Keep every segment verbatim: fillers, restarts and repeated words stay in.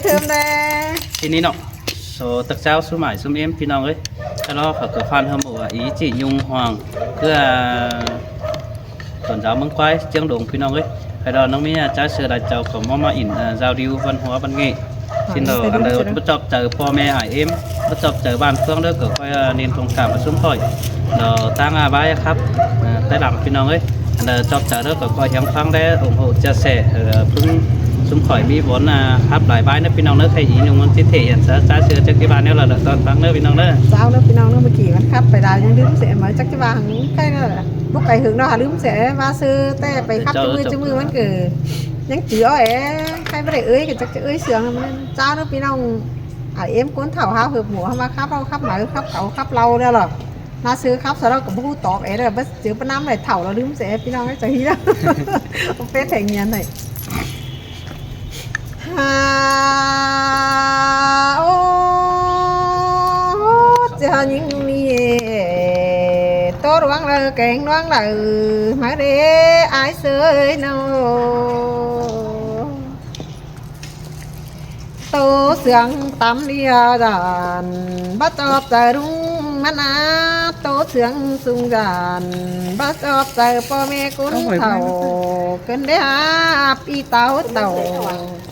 Thơm đe. Thì ní nọ, số tặc cháo số mải số êm phi nong ơi. Cái đó phải cờ phan hâm mộ ý chỉ nhung hoàng cứ à, tuần giáo mông quái chiếng đồng phi nong ơi. Cái đó nông mi à, trái sửa đại châu có mô mà in à, giao lưu văn hóa văn nghệ. Xin lỗi, ăn lơ bất chọc chở po mẹ ải êm, bất chọc chở bàn phương đó cờ coi à, nên thông cảm và xuống khỏi. Đó tăng à, bái khắp à, tay lắm phi nong ơi. Ăn lơ chọc chở đó cờ coi hiến khoáng đấy ủng hộ chia sẻ à, phương xuống khỏi mi vốn à, khắp lại bái nữa phi nong nữa khay ý nhung muốn chia thể hiện sa trái sửa chắc cái bàn nếu là lợn toàn khoáng nữa phi nong nữa. Sao nữa phi nong nữa mà chỉ mà khắp phải đài nhưng đứa sẽ mới chắc cái bàn cái nữa. Bốc cái hướng đó đứa sẽ mà sư tê phải khắp Chào, chữ mươi chào. Chữ mươi vẫn cứ những chữ ơi, hay bắt để ơi cái chắc chữ ơi sướng lắm. Sao nữa phi nong à, em cuốn thảo hao hợp mùa mà khắp rau khắp máu khắp cáu khắp lau đó là nó sư khắp sau đó cũng không tỏ bé là bất chữ bất năm này thảo là đứa sẽ phi nong cái chữ đó. Không biết thành niên này. Ha, ô, cho những mi tô ruang lơ keng ruang lơ mà để ai sơi nô. Tô sương tắm đi dàn bắt chọp trời đúng mắt á, tô sương sung dàn bắt chọp trời po mẹ cún thầu cơn đế hạp y táo tàu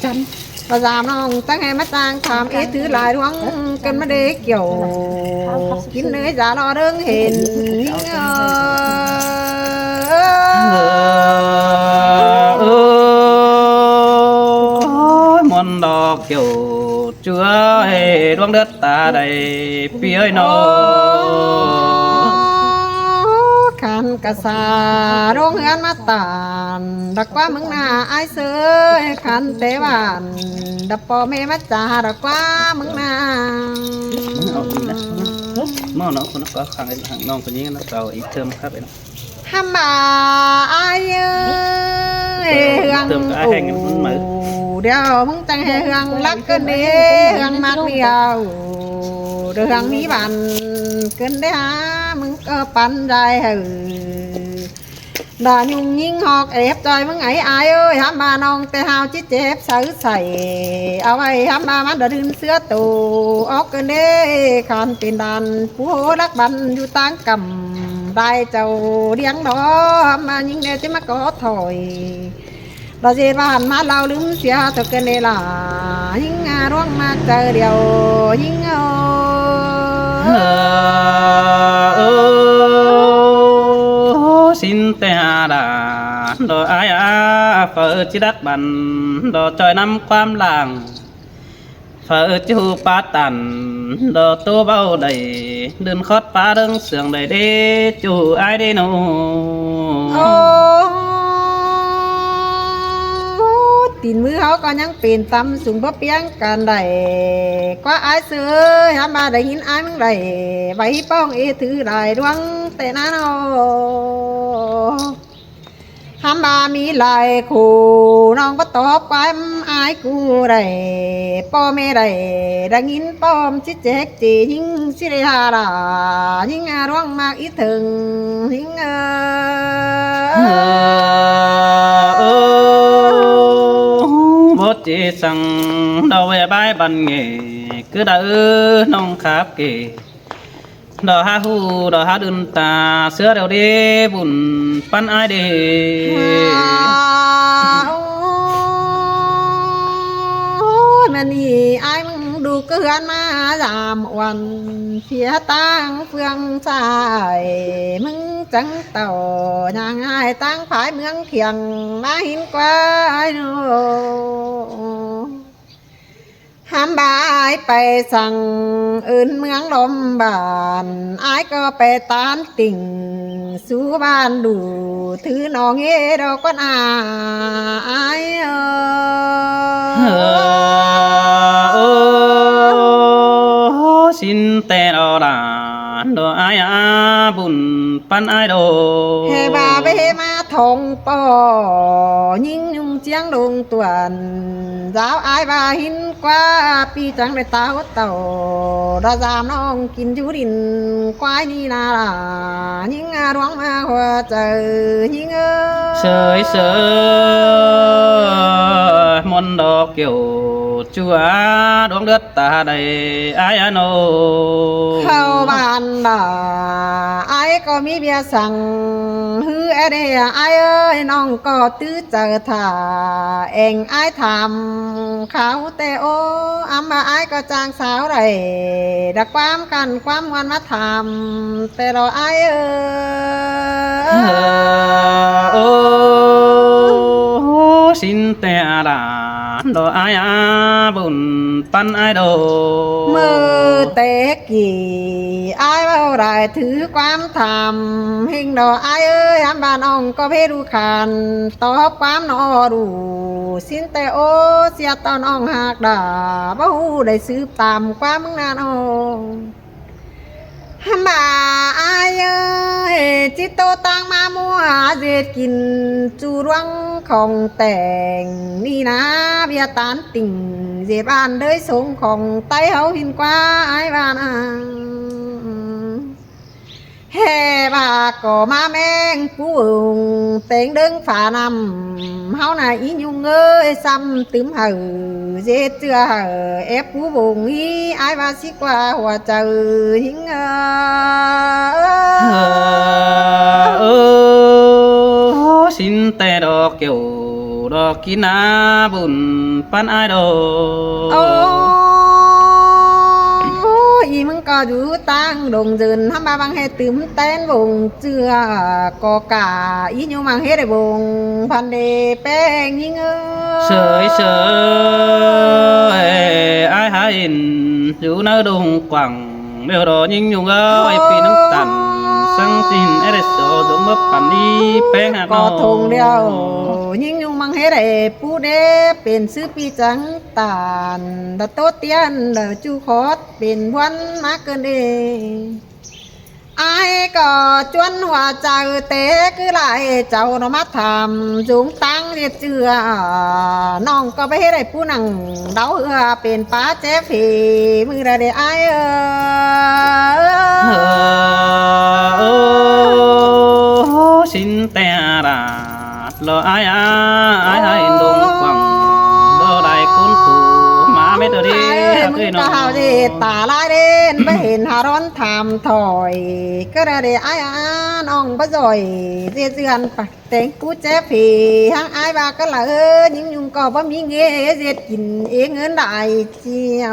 chăn. Và dàm nong tăng hay mắt tăng tham ít thứ lai ruang cơn mà đế kiểu kín nơi giá lo đương hên. Ôi, muôn đỏ kiểu chúa ơi, đuông đất ta đầy pi ơi nó. Khăn cả xa rong hán mà tàn đặc quá mứng na ai sơi khăn tế bản đập po mẹ mắt cha đặc quá mứng na. Mỏ nó không nó có khăn hàng nong của những nó tàu ít thơm khắp ấy. Hăm bà ai ơi hương ủ đeo mứng chăng hương lắc cơn đế hương mát đi ao. Đôi hương mỹ bản cơn đế há mứng cơ pan dài hử. Đà nhung nhính họk ép trời mứng ấy ai ơi hăm bà nong tê hao chít chép sớ sảy. Ao ai hăm bà mát đà đưn sứa tù ốc cơn đế khan pin đàn phú hô đắc bắn du tăng cầm. Đài châu điếng đó hăm bà nhính đế chứ mà có thổi. Đó dễ bà hẳn mát lao lưm xia thật cơn đế là nhính à ruông mát trời điều nhính ơ. Xin tê hà đà đó ai à phở chỉ đắc bắn đó trời năm quam làng. Phở chu pá tản đó tô bao đầy đơn khót phá đương sương đầy đế chu ai đế nô. Ô, tin mưa háo có nhắn pin tâm sung bóp piang can đẩy. Quá ai sư hám ba đẩy hin ai mưng đẩy. Bảy pong ê thứ đài đuang tệ ná nô. Hăm ba mi lai khổ nong bắt tó quái ai cu đảy po mẹ đảy đang in pom chít chét chỉ nhính chít đảy hà đà nhính à ruang mạc ít thường nhính à. Bố chỉ sang đâu về bái bàn nghề cứ đã ư nong khắp kì. Đó há hù đó há đưn ta sứa đều đi bùn pắn ai đi. Ôi mà nì ai mưng đủ cứ hán mà giảm uẩn phía tang phương sai mưng trắng tàu nhang ai tang phái mương khiêng má hin qua ai nô. Hăm ba ai pay săng ưn mương lôm bản ai có pay tán tỉnh su ban đủ thứ nó nghe đó con à ai ơ. Xin tê đó là đó ai à bùn pắn ai đồ. Hê ba bê hê ma thong po nhính nhung chiang đông tuần giáo ai ba hin qua pi trắng để táo tàu đã ra nong kín chú đinh quái ni na là những à, đuống ma hoa trời những ơ. Sới sới môn đó kiểu ꞌChua đuống ꞌlượt ta đảy ải a ꞌnớ. Khảu bản đa ải ꞌcọ ꞌmí ꞌviạk săng ꞌhứ é đê ải ơi, ꞌnọng ꞌcọ ꞌtứ chaư thả, ꞌeng ải tham khảu ꞌtẹ ꞌô, ꞌmá ải ꞌcọ chắng sáo đảy đa ꞌquám căn ꞌquám ꞌmuôn ꞌmá tham ꞌtẹ lo ải ơi. Ơ, ơ, ơ, sính ꞌtẹ đa lo ải a, bun ꞌpắn ải đô. ꞌMự té kỉ ải ꞌvạu đảy thứ ꞌquám tham ꞌhính lo ải ơi, ꞌmá bản ꞌnọng ꞌcọ ꞌhế đu khan tóp ꞌquám ꞌnọ đu. Sính ꞌtẹ ꞌô, sia ꞌtọn ꞌnọng ꞌhặc đa báu ꞌhụ đảy sứp tam ꞌquám ꞌmướng ꞌnặn ꞌnớ. ꞌMá ải ơi, ꞌchí ꞌtố ꞌtáng ꞌmá ꞌmứa ꞌdệt kin ꞌchu ꞌluống khong tẻng ꞌnị ꞌna, ꞌviạk tản tỉnh ꞌdệt bản đới sống khong ꞌTáy ꞌháu ꞌhịn ꞌquá ải bản a. ꞌHê ꞌva ꞌcọ ꞌmá ꞌmeng pú ung têng ꞌlớng phả ꞌnặm ꞌháu ꞌna ꞌí ꞌnung ơi, sắm tứm hảư ꞌdệt ꞌchưa hảư ép pú ung ꞌhí ải ꞌva sí ꞌquá hua chaư ꞌhính ơ. Ơ, ơ, sính ꞌtẹ đo kiêu đo kin a, bun ꞌpắn ải đô. Ơ, ꞌí ꞌmướng ꞌcọ dú ꞌtáng đồng dơn ꞌmá ꞌva ꞌváng ꞌhế tứm tén ung ꞌchưa ꞌcọ cả ꞌí ꞌnung ꞌmáng ꞌhế đảy ung phăn đê ꞌpéng ꞌhính ơ. Sới sới, ải hák ꞌnị dú ꞌnớ đung quảng ꞌlẹo đo ꞌnhính ꞌnung ơi, ꞌpi ꞌnắng tản săng sính é đảy so dống báu pắn đi ꞌpéng hák ꞌcọ ꞌnọ. Thông ꞌlẹo ꞌnhính ꞌnung ꞌmáng ꞌhế đảy pú đé pên ꞌsứ ꞌpi chắng tản đa ꞌtố tiên đa ꞌchu khót pên ꞌmuôn ꞌmá ꞌcợn đê. Ải ꞌcọ ꞌchuôn hua chaư té ꞌcứ lai chảu ꞌnọ ꞌmá tham dúng ꞌtáng ꞌdệt ꞌchưa. ꞌNọng ꞌcọ báu ꞌhế đảy pú nẳng đáu ꞌhưa pên pá ché phê ꞌmự đa đê ải ơ. Ơ, ơ, sính ꞌtẹ đa lo ải a, ải hák ꞌnị đung quảng đo đảy ꞌcốn tu ꞌmá mết đo đê. Ải ơi, ꞌmứng ꞌcọ hảư đê tả lai đê báu hên hả rón tham thỏi ꞌcọ đa đê ải a, ꞌnọng báu doi ꞌdệt dươn pá têng pú ché phê háng ải ꞌva ꞌcọ lả ơ, ꞌnhính ꞌnung ꞌcọ báu ꞌmí ꞌnghế ꞌdệt kin ế ꞌngớn đảy ꞌchưa.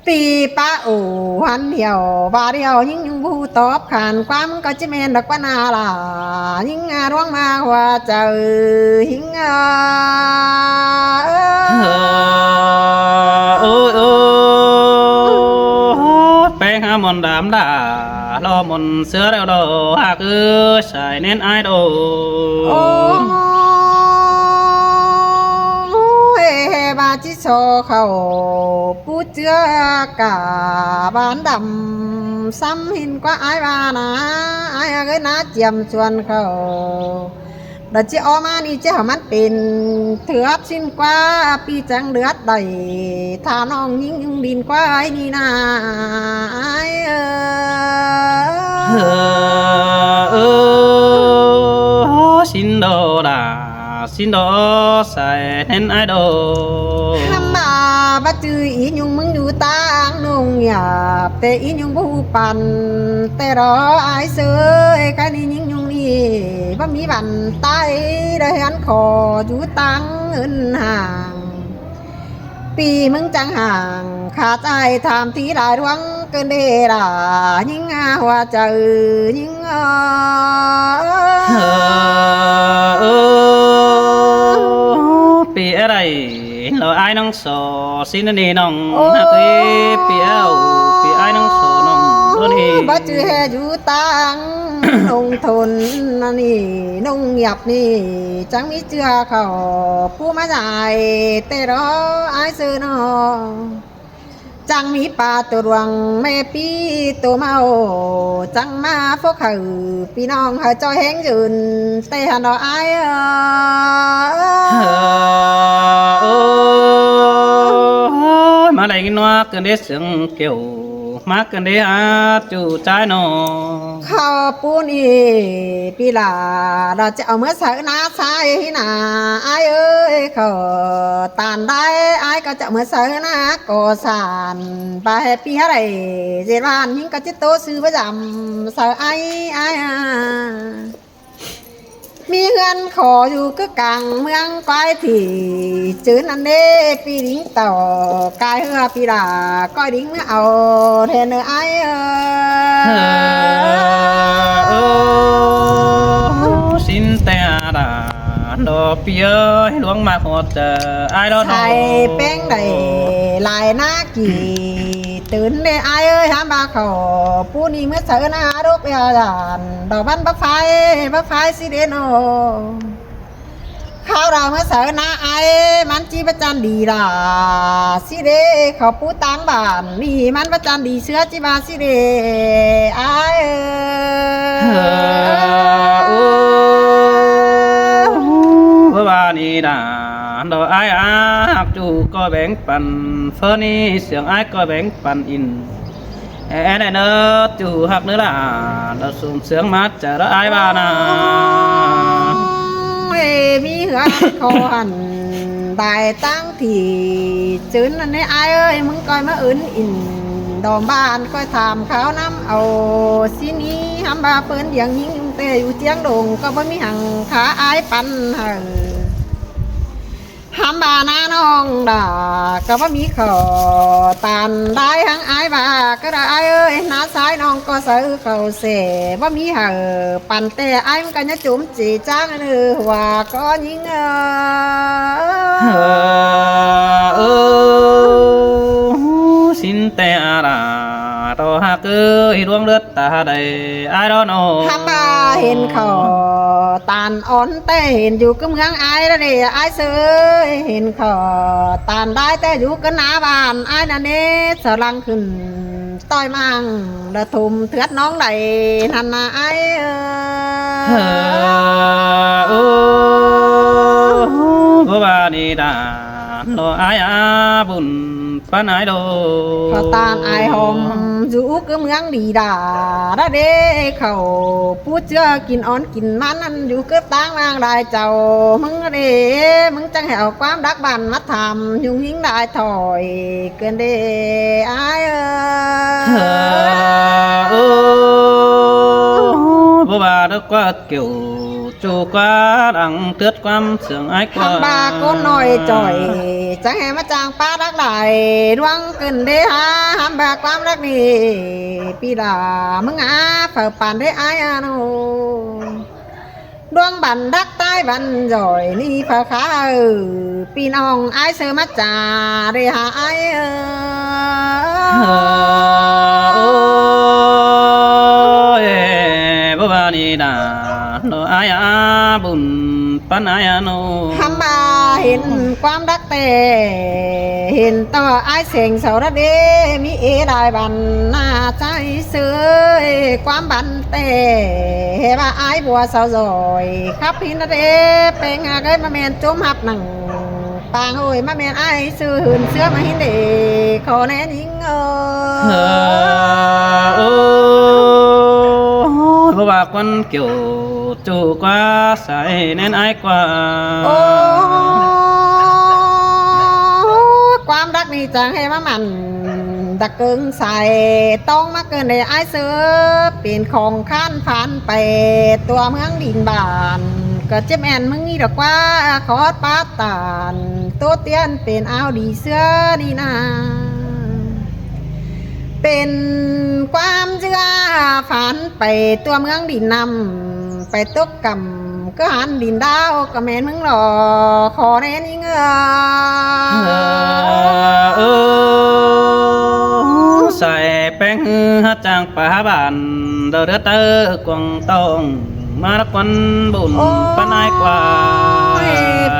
ꞌPi pá ổ hăn hiẻo ꞌva điêu ꞌnhính ꞌnung báu tóp khan ꞌquám ꞌcọ ꞌchí ꞌmen đa ꞌquá ꞌna lả ꞌnhính a ꞌluống ꞌmá hua chaư ꞌhính a. Ơ, ơ, ơ, ꞌpéng hák ꞌmuôn đam đa lo ꞌmuôn ꞌsứa ꞌlẹo đo hák ư sai ꞌnén ải đô. Ơ, ơ, ꞌhế ꞌva ꞌchí so khảu pú ꞌchưa cả bản đăm sắm ꞌhịn ꞌquá ải ꞌva ꞌna, ải a ꞌcọ ꞌna chiêm suôn khảu. Đa ꞌchí ók ꞌmá ꞌnị ꞌchí hảư ꞌmắn pên thướt ꞌsịn ꞌquá ꞌpi chắng đướt đảy thả ꞌnọng ꞌnhính ꞌnung đin ꞌquá ải ꞌnị ꞌna ải ơ. Ơ, ơ, sính đo đa, sính đo sai ꞌnén ải đô. ꞌMá báu ꞌchư ꞌí ꞌnung ꞌmứng dú ꞌtáng ꞌnung yạp ꞌtẹ ꞌí ꞌnung báu ꞌhụ păn ꞌtẹ lo ải ꞌsớ ꞌcọ ꞌnị ꞌnhính ꞌnung ꞌnị báu ꞌmí bản ꞌTáy đa hén khỏ dú ꞌtáng ꞌhướn hang. ꞌPi ꞌmứng chắng hang khả ꞌchái tham thí lai ꞌluống ꞌcợn đê đa ꞌnhính a hua chaư ꞌnhính ơ. Ơ, ơ, ꞌpi é đảy lo ải ꞌnọng so sính ꞌnị ꞌnọng hák ư, ꞌpi é ꞌu, ꞌpi ải ꞌnọng so ꞌnọng ꞌnị. Báu ꞌchư ꞌhế dú ꞌtáng ꞌnung thôn ꞌnị, ꞌnung yạp ꞌnị chắng ꞌmí ꞌchưa khảu pú ꞌmá dại ꞌtẹ lo ải ꞌsớ ꞌnọ. Chắng ꞌmí pá tô đuang ꞌme ꞌpi tô ꞌmạo chắng ꞌmá phốc hảư ꞌpi ꞌnọng hảư ꞌchoi ꞌhéng dưn ꞌtẹ hăn lo ải ơ. Ơ, ơ, ơ, ơ, ꞌmá đảy ꞌnhính ꞌnọk ꞌcợn đê sương kiêu ꞌmá ꞌcợn đé ꞌhặc ꞌchu ꞌchái ꞌnọ. Khảu ꞌpú ꞌnị ꞌpi ꞌla, ꞌlạ ꞌchí au ꞌmứa sáư ꞌná ꞌsái ꞌhí ꞌna, ải ới. Khảu ꞌTan đảy ải ꞌcọ ꞌchí au ꞌmứa sáư ꞌná ꞌcọ san, ꞌva ꞌhế ꞌpi ꞌhá đảy ꞌdệt ꞌván ꞌnhính ꞌcọ ꞌchí ꞌtố sư báu dăm sáư ải, ải a. ꞌMí ꞌhướn khảu dú ꞌcứ cang ꞌmướng ꞌquái thỉ, ꞌchư ꞌnặn đé ꞌpi đính tảu cai ꞌhứa ꞌpi ꞌla, ꞌcoi đính ꞌmứa au ꞌtẹ ꞌnớ ải ới. Ơ, ơ, sín ꞌtẹ ꞌla, ꞌlạ ꞌpi ới, ꞌluống ꞌmá ꞌhọt chaư ải ꞌlọt ꞌnọ. Sai ꞌpéng đảy lai ꞌná kỉ tứn đé ải ới, hák ꞌva khảu ꞌpú ꞌnị ꞌmứa sáư ꞌná đốc ꞌlẹo đan, đỏ ꞌvắn báu phái, báu phái ꞌsứ đé ꞌnọ. Khảu đaư ꞌmứa sáư ꞌná ải, ꞌmắn ꞌchí báu ꞌchăn đi ꞌla ꞌsứ đé, khảu ꞌpú ꞌtáng bản ꞌnị ꞌmắn báu ꞌchăn đi ꞌsứa ꞌchí ꞌva ꞌsứ đé, ải ới. Ơ, ơ, báu ꞌva ꞌnị đa, đỏ ải a, ꞌhặc ꞌchu ꞌcoi béng păn, ꞌphớn ꞌnị siêng ải ꞌcoi béng păn in. Ê, ê, ꞌnị ꞌnớ, ꞌchu ꞌhặc ꞌnớ ꞌla, đỏ sum siêng ꞌmá chaư đỏ ải ꞌva ꞌna. Ê, ꞌmí ꞌhướn khảu hẳn đai ꞌtáng thỉ, ꞌchư ꞌnặn đé ải ới, ꞌmứng ꞌcoi ꞌmá ứn in đom bản ꞌcoi tham khảu ꞌnắm au ꞌsứ ꞌnị, hák ꞌva ꞌpớn điêng ꞌnhính ꞌtẹ dú ꞌchiếng đông ꞌcọ báu ꞌmí hăng khả ải păn hảư. Hák ꞌva ꞌná ꞌnọng đa ꞌcọ báu ꞌmí khảu ꞌTan đảy hăng ải ꞌva ꞌcọ đa ải ới, ꞌná ꞌsái ꞌnọng ꞌcọ sáư khảu sẻ báu ꞌmí hảư păn ꞌtẹ, ải ꞌmắn ꞌcọ ꞌnhá chốm ꞌchí ꞌcháng ꞌnớ ꞌhua ꞌcọ ꞌnhính ơ. Ơ, ơ, sín ꞌtẹ ꞌla, đỏ ꞌhặc ới, ꞌluống ꞌlượt ta đảy ải ꞌlọt ꞌnọ. Hák ꞌva hên khảu ꞌTan ón ꞌtẹ hên dú ꞌcứ ꞌmướng ải ꞌla đé ải ꞌsứ, hên khảu ꞌTan đảy ꞌtẹ dú ꞌcứ ꞌná bản ải ꞌnặn đé, sau lăng khửn ꞌtoi ꞌmáng đa thum thướt ꞌnọng đảy ꞌnặn ꞌna ải ới. Ơ, ơ, báu ꞌva ꞌnị đa, đỏ ải a, bun păn ải đô. Khảu ꞌTan ải hom dú ꞌcứ ꞌmướng đi đa, đa đé khảu ꞌpú ꞌchưa kin ón kin ꞌmắn ꞌnặn dú ꞌcứ ꞌtáng ꞌmáng lai chảu ꞌmứng đé, ꞌmứng chắng hảư au ꞌquám đắc bản ꞌmá tham ꞌnhung ꞌnhính lai thỏi ꞌcợn đé ải ới. Ơ, ơ, báu ꞌva đa ꞌquá kiẻo ꞌchu ꞌquá lăng ꞌtướt ꞌquám siêng ải ꞌquá. Hák ꞌva ꞌcốn ꞌnọi chỏi chắng hảư ꞌmá chang ꞌpá đắc lai ꞌluống ꞌcợn đé hák, hák ꞌva ꞌquám đắc ꞌnị ꞌpi ꞌla ꞌmứng a, phaư păn đé ải a ꞌnọ. ꞌLuống bản đắc ꞌtái bản doi ꞌnị phaư khả ꞌpi ꞌnọng ải ꞌsứ ꞌmá ꞌchá đé hák ải ới. Ơ, ơ, ơ, báu ꞌva ꞌnị đa, đỏ ải a, bun păn ải a ꞌnọ. Hák ꞌva hên ꞌquám đắc ꞌtẹ, hên ꞌtọ ải seng sau đa đé, ꞌmí ê lai bản ꞌná ꞌchái ꞌsứ, ꞌquám bản ꞌtẹ ꞌhế ꞌva ải bua sau doi khắp hên đa đé, ꞌpéng ꞌhặc ới ꞌmá ꞌmen chốm ꞌhặp nẳng pang ơi, ꞌmá ꞌmen ải ꞌsứ hưn ꞌsứa ꞌmá hên đé, khảu ꞌnê ꞌnhính ơ. Ơ, ơ, báu ꞌva ꞌquám kiẻo ꞌchu ꞌquá sai ꞌnén ải ꞌquá. Ô, ꞌquám đắc ꞌnị chắng hảư ꞌmá mẳn đa ꞌcớng sai ꞌtóng ꞌmá ꞌcợn đé ải ꞌsứ, pên khong khăn phản pay tua ꞌmướng đin bản, ꞌcọ ꞌchí ꞌmen ꞌmứng ꞌnị đa ꞌquá khót pát tản ꞌtố tiên pên ao đi ꞌsứa ꞌnị ꞌna. Pên ꞌquám ꞌchưa phản pay tua ꞌmướng đin ꞌnặm, pay tốc căm ꞌcứ hán đin đao ꞌcọ ꞌmen ꞌmứng lo, khảu ꞌnê ꞌnhính ơ. Ơ, ơ, sai ꞌpéng ꞌhứ hák chang pá bản, đa đứa ta cuông tông ꞌmá đắc ꞌquám bun păn ải ꞌquá. Ôi,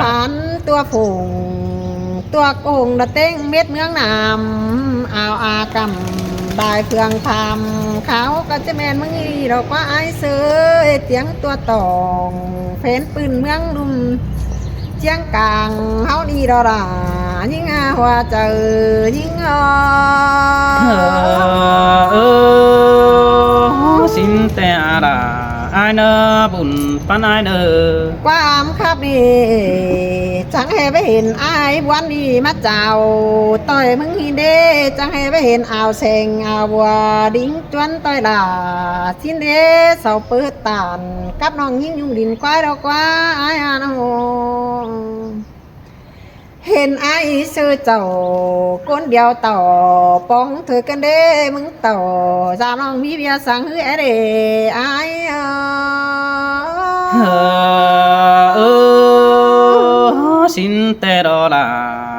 phản tua phủng tua công đa ꞌtếng mết ꞌmướng ꞌnặm, ao a căm đai phường tham khảu ꞌcọ ꞌchí ꞌmen ꞌmứng ꞌnị đa ꞌquá ải ꞌsứ, ꞌtiếng tua tông phén pưn ꞌmướng ꞌlum ꞌchiếng cang ꞌháu ꞌnị đa đa ꞌnhính ꞌhua chaư ꞌnhính ơ. Ơ, ơ, sín ꞌtẹ đa ai ꞌnớ bun ꞌpắn ai ꞌnớ. ꞌQuám khắp đi, chắng hê báu hên ai bón đi ꞌmá chảu ꞌtoi ꞌmứng ꞌhịn đé, chắng hê báu hên ao seng ao bua đính ꞌchuốn ꞌtoi đa. Sín đé sau pứ tản cắp ꞌnọng ꞌnhính ꞌnhung đin ꞌquái ꞌlẹo ꞌquá ai ꞌnớ. Hên ai ꞌsứ chảu ꞌcốn điêu tảu, póng thôi ꞌcốn đé ꞌmứng tảu, dăm ꞌnọng ꞌmí ꞌviạk săng ꞌhứ é đê ai ơ. Ơ, ơ, sín ꞌtẹ đa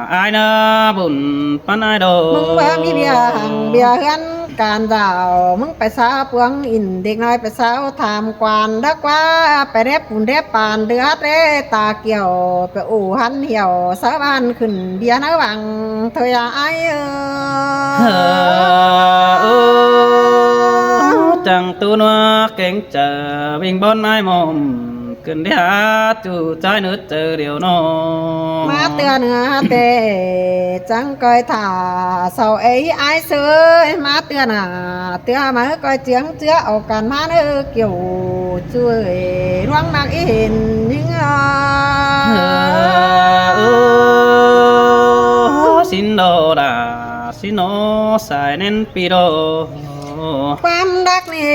ai ꞌnớ bun ꞌpắn ai đa. ꞌMứng báu ꞌmí ꞌviạk hăng ꞌviạk ꞌhướn ꞌcan dảo, ꞌmứng pay sáo puống in đếc ꞌnọi pay sáo tham quan đá ꞌquá, pay đép pun đép pàn đứa đé ta kiẻo, pay ủ hăn hiẻo sáư ꞌván khửn ꞌviạk ꞌnớ văng thôi ai ơ. Ơ, ơ, chắng ꞌtú ꞌnua kéng chaư ꞌvinh bón ai ꞌmom khửn đé hák ꞌchu ꞌchái ꞌnớ chaư điêu ꞌnọ. ꞌMá ꞌtưa ꞌnớ ꞌtẹ chắng ꞌcoi thả sau é ai ꞌsứ, ꞌmá ꞌtưa ꞌnớ ꞌtưa ꞌmá ꞌcoi chiếng ꞌchưa au căn ꞌmá ꞌnớ kiẻo ꞌchu ꞌluống ꞌmặc í hên ꞌnhính ơ. Ơ, sín đa đa, sín ꞌnọ sai ꞌnén ꞌpi đa. ꞌQuám đắc ꞌnị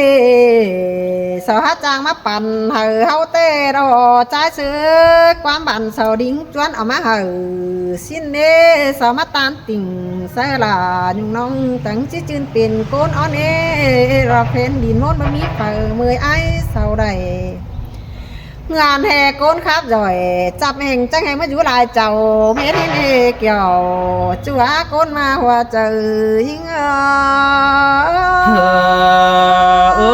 sau hák chắng ꞌmá păn hảư ꞌháu ꞌtẹ đa ꞌchái ꞌsứ, ꞌquám păn sau đính ꞌchuốn au ꞌmá hảư. Sín ꞌnị sau ꞌmá ꞌtan tỉnh sáư lả ꞌnhung ꞌnọng tẳng ꞌchí ꞌchưn pên ꞌcốn ók ꞌnị, ꞌlẹo phén đin ꞌmôn báu ꞌmí phaư ꞌmới ai sau đảy. ꞌMưa ꞌnị ꞌcốn khắp doi chắp ꞌhéng chắng ꞌhéng ꞌmá dú lai chảu mết ꞌhịn ê kiẻo ꞌchu ꞌcốn ꞌmá ꞌhua chaư ꞌnhính ơ. Ơ, ơ,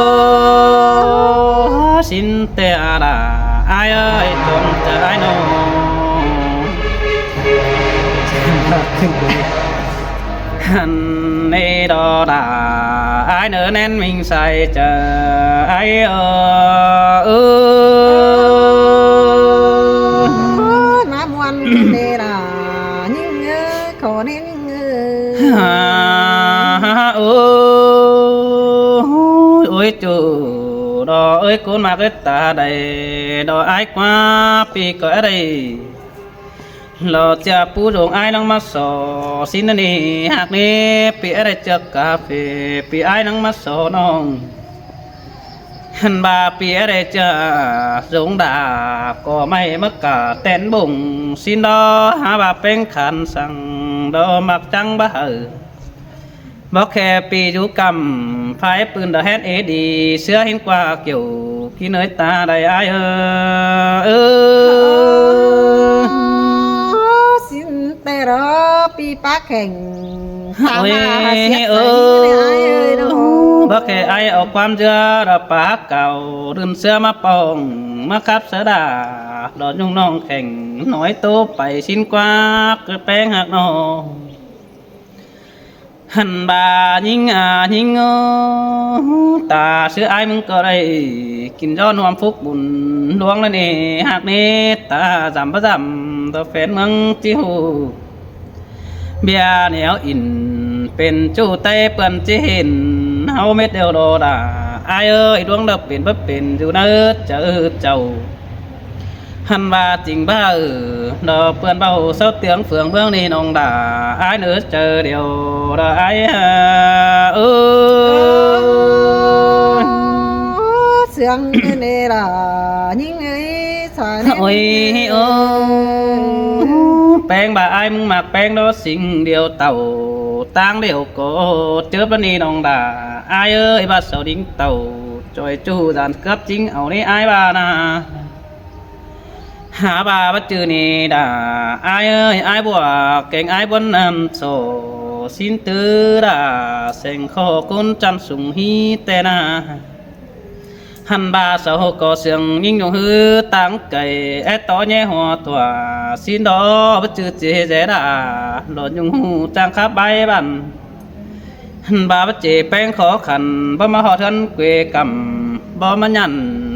sín ꞌtẹ đa ai ơi, chong chaư ai ꞌnọ. Hăn ê đa đa ai ꞌnớ ꞌnén ꞌminh sai chaư ai ơ. Ơ, ơ, ꞌmá ꞌmuôn ꞌnị đa ꞌnhính ơ, khảu ꞌnị ꞌnhính ơ. Ơ, ơ, ôi, ôi, ꞌchu đa ơi, ꞌcốn ꞌmặc ới ta đảy đa ai ꞌquá ꞌpi ꞌcọ é đảy. Lo ꞌchưa pú dông ai ꞌnóng ꞌmá so sín ꞌnị, hák ꞌnị ꞌpi é đảy ꞌchưa cà phê ꞌpi ai ꞌnóng ꞌmá so ꞌnọng. Hăn ꞌva ꞌpi é đảy ꞌchưa dông đa ꞌcọ ꞌmạy ꞌmá cả tẻn bông sín đa, hák ꞌva ꞌpéng khăn săng đa ꞌmặc chắng báu hảư. Báu khe ꞌpi dú căm phái pưn đa hén ế đi ꞌsứa ꞌhính ꞌquá kiẻo kin ới ta đảy ai ơ. Ơ, sín ꞌtẹ đa ꞌpi pák khẻng. Ôi, ơ, báu khe ai au ꞌquám ꞌdứa đa pák cảu đưm ꞌsứa ꞌmá pong ꞌmá khắp sáư đa. Lo ꞌnhung ꞌnọng khẻng ꞌnọi ꞌtố pay sín ꞌquá ꞌcứ ꞌpéng ꞌhặc ꞌnọ. Hăn ꞌva ꞌnhính a ꞌnhính ơ, ta ꞌsứ ai ꞌmứng ꞌcọ đảy kin dó ꞌnuôm phúc bun ꞌluống ꞌnị, hák ꞌnị ta dăm báu dăm đa phén ꞌmướng ꞌchí ꞌhụ. ꞌViạk ꞌnéo in pên ꞌchu ꞌTáy ꞌpươn ꞌchí hên ꞌháu mết điêu đo đa. Ai ơi, ꞌluống đaư pên báu pên dú ꞌnớ chaư chảu. Hăn ꞌva ching báu hảư đo ꞌpươn báu ꞌsáư tiếng phướng ꞌmướng ꞌnị ꞌnọng đa. Ai ꞌnớ chaư điêu đa ai ơ. Sương ꞌnị đa ꞌnhính ơi. Ôi, ơ, ꞌpéng ꞌva ai ꞌmứng ꞌmặc ꞌpéng đo sính điêu tảu, ꞌtáng điêu ꞌcọ chớp ꞌnị ꞌnọng đa. Ai ơi, ꞌva sau đính tảu ꞌchoi ꞌchu dan cướp chính au ꞌnị ai ꞌva ꞌna. Hák ꞌva báu ꞌchư ꞌnị đa. Ai ơi, ai bua kéng ai bón năm so sín ꞌtứ đa seng khổ ꞌcốn chăn sung hí ꞌtẹ ꞌna. Hăn ꞌva sau ꞌcọ sương ꞌnhính ꞌnhung ꞌhứ ꞌtáng cay é tó ꞌnhé ꞌhua ꞌtọa sín đo báu ꞌchư ꞌchí dé đa. Lo ꞌnhung ꞌhụ chang khắp bái băn. Hăn ꞌva báu ꞌchí ꞌpéng khó khăn báu ꞌmá ꞌhọt ꞌhướn quê căm báu ꞌmá nhẳn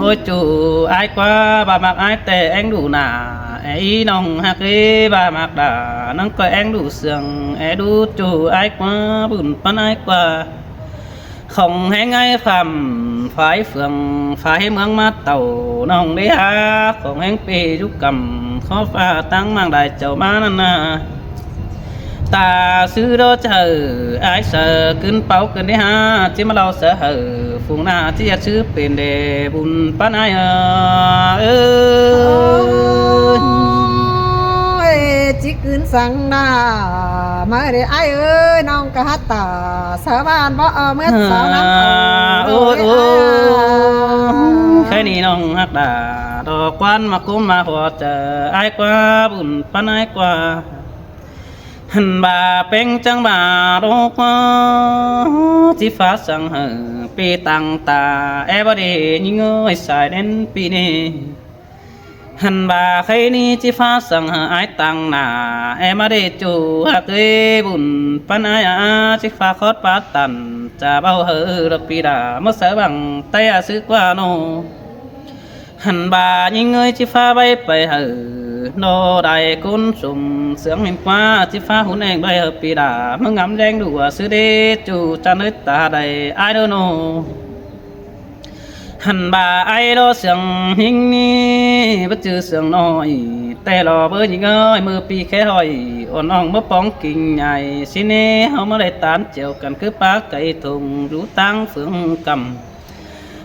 Ôi, ꞌchu ải ꞌquá, ꞌva ꞌmặc ải ꞌtẹ ꞌéng ꞌlụk nả, é ꞌnọng ꞌhặc ꞌlế ꞌva ꞌmặc đa, ꞌnọng ꞌcọ ꞌéng ꞌlụk sương, é ꞌlụk ꞌchu ải ꞌquá, bun ꞌpắn ải ꞌquá. Khong ꞌhéng ải pham, phái phường, phái ꞌmướng ꞌmá tảu, ꞌnọng đảy hák khong ꞌhéng pê dú căm, khó ꞌphạ ꞌtáng ꞌmáng lai chảu ꞌmá ꞌnặn ꞌna. Ta ꞌsứ đo chaư, ải saư ꞌcứn páu ꞌcứn đảy hák, ꞌchí ꞌmá ꞌlạu saư hảư, phung ꞌna ꞌchí ꞌdệt ꞌsứ pên đe bun ꞌpắn ải ꞌnớ. Ơ, ꞌchí ꞌcứn săng ꞌna, ꞌmá đảy ải ơi, ꞌnọng ꞌcọ hák ta, sa ꞌván bók ꞌmá ꞌmứa sa ꞌnặn. Ơ, ơ, ơ. Khay ꞌnị ꞌnọng ꞌhặc đa, đo ꞌquán ꞌmặc ꞌcúm ꞌmặc hua chaư, ải ꞌquá, bun ꞌpắn ải ꞌquá. Hăn ꞌva ꞌpéng chắng ꞌva đo ꞌquá, ꞌchí ꞌphạ săng hảư, pê tăng ta, é ꞌva đảy ꞌnhính ơi sai đen pê ꞌnị. Hăn ꞌva khay ꞌnị ꞌchí ꞌphạ săng hảư ải ꞌtáng nả, é ꞌmá đảy ꞌchu ꞌhặc ới bun ꞌpắn ải a, ꞌchí ꞌphạ khót pá tăn, chả báu hảư lỏ pi đa, ꞌmá sáư bang ꞌTáy a ꞌsứ ꞌquá ꞌnọ. Hăn ꞌva ꞌnhính ới ꞌchí ꞌphạ ꞌvạy pay hảư, ꞌnọ đảy ꞌcốn sôm sương hên ꞌquá, ꞌchí ꞌphạ hún eng ꞌvạy hảư pi đa, ꞌmá ngắm ꞌlẹng đu a ꞌsứ đé ꞌchu chăn ới ta đảy ải đu ꞌnọ. Hăn ꞌva ải ꞌlọ sương ꞌnhính ꞌnị, báu ꞌchư sương ꞌnọi, té lỏ báu ꞌnhính ới, ꞌmự pi khék ꞌhọi, ôn ong báu póng kinh nhảy, ꞌsịn ꞌnị ꞌháu ꞌmá đảy ꞌtán chẻo căn cứ pá cay thùng, dú ꞌtáng phướng căm.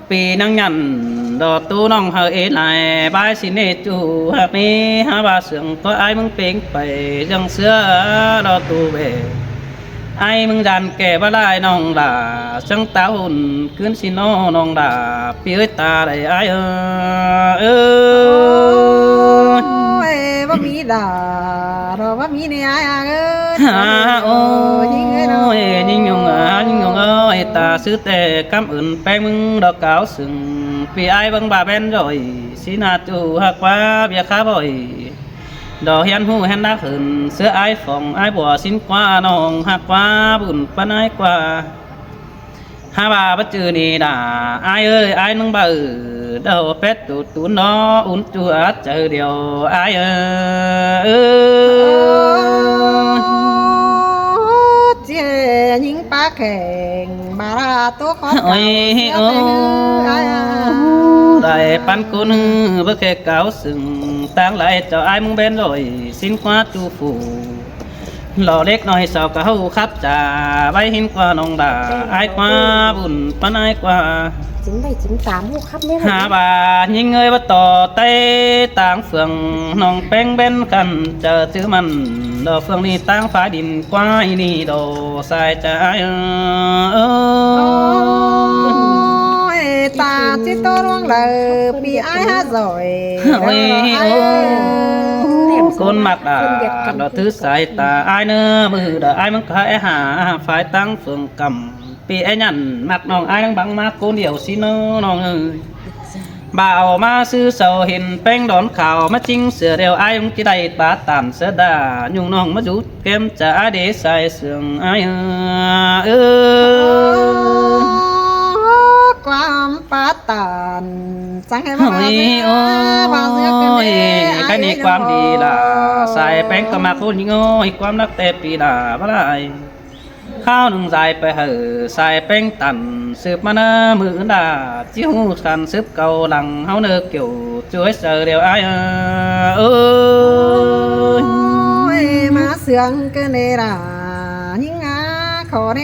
Pi ꞌnăng nhẳn, đo ꞌtú ꞌnọng hảư ế lai, bái ꞌsịn ꞌnị ꞌchu ꞌhặc ꞌnị, hák ꞌva sương ꞌcọ ải ꞌmứng pêng pay, ꞌdương ꞌsứa đo ꞌtú ꞌvẹ. Ải ꞌmứng dan kẻ bá lai ꞌnọng đa, sương ta hún ꞌcứn ꞌsịn ꞌnọ ꞌnọng đa, pi ới ta đảy ải ơ, ơ. Ôi, báu ꞌmí đa, đo báu ꞌmí ꞌnị ải a ơ. Hả, ôi, ꞌnhính ới ꞌnọng ơi, ta ꞌsứ té căm ứn ꞌpéng ꞌmứng đo cáo sương, pi ải bang ba ꞌvén ꞌdội, ꞌsịn ꞌnạ ꞌchu ꞌhặc ꞌva ꞌviạk khắp ꞌhọi. Đo hiến hú hiến đắc hưn, ꞌsứa ải phóng ải bua ꞌsịn ꞌquá ꞌnọng ꞌhặc ꞌva bun ꞌpắn ải ꞌquá. Hák ꞌva báu ꞌchư ꞌnị đa, ải ơi, ải ꞌnưng báu, đao pét tu tún ꞌnọ, ún ꞌchu a chaư điêu ải ơ. Ơ, ꞌchí ꞌnhính pá kheng, ba đa ꞌtố khót ôi, cáo ꞌsứa ôi, té hư ải a. Đảy ꞌpắn ꞌcốn hư, báu khe cáo sương, ꞌtáng lai chảu ải ꞌmứng ꞌvén ꞌlội, ꞌsịn ꞌquá ꞌchu phủ. Lỏ lếc ꞌnọi sau cá ꞌháu khắp chả, ꞌvạy hên ꞌquá ꞌnọng đa, ải ꞌquá bun ꞌpắn ải ꞌquá. Chính bảy, chính tám, hú khắp mết. Hả ꞌva ꞌnhính ới báu ꞌto ꞌTáy ꞌtáng phướng, ꞌnọng ꞌpéng ꞌvén khăn, chả ꞌchư mẳn, đo phướng ꞌnị ꞌtáng phái đin ꞌquá ꞌnị đo sai chả ải ơ. Ôi, ta ꞌchí ꞌtố ꞌluống đaư, pi ải hák ꞌdội. Ôi, ôi, ôi. ꞌCốn ꞌmặc đa, đo thứ sai ta ải ꞌnớ, ꞌmự đa ải ꞌmứng cá é hả, phái ꞌtáng phướng căm. Pi é nhẳn ꞌmặc ꞌnọng ải ꞌnăng bang ꞌmá ꞌcốn điêu ꞌsịn ꞌnọ ꞌnọng ơi. Báu ꞌmá ꞌsứ sau hên ꞌpéng đón khảu, ꞌmá ꞌchính sửa điêu ải ꞌmứng ꞌchí đảy pá tản ꞌsứa đa, ꞌnhung ꞌnọng ꞌmá dú kém chả ải đé sai sương ải ơ. Ơ, ꞌquám pá tản, chắng hảư ꞌmá ôi, ꞌva ꞌsứa, ꞌva ꞌsứa ôi, ꞌcọ ꞌnị ải ꞌnị ꞌquám đi đa, sai ꞌpéng ꞌcọ ꞌmặc ꞌcốn ꞌnhính ới, ꞌquám đắc té pi đa báu lai. Khảu ꞌnưng dai pay hảư sai ꞌpéng tản, sứp ꞌmá ꞌnớ ꞌmự đa, ꞌchí hú khăn sứp cáu lăng ꞌháu ꞌnớ kiêu, chuối saư điêu ải ơ. Ôi, ꞌmá sương ꞌcọ ꞌnị đa, ꞌnhính a, khỏ ꞌnị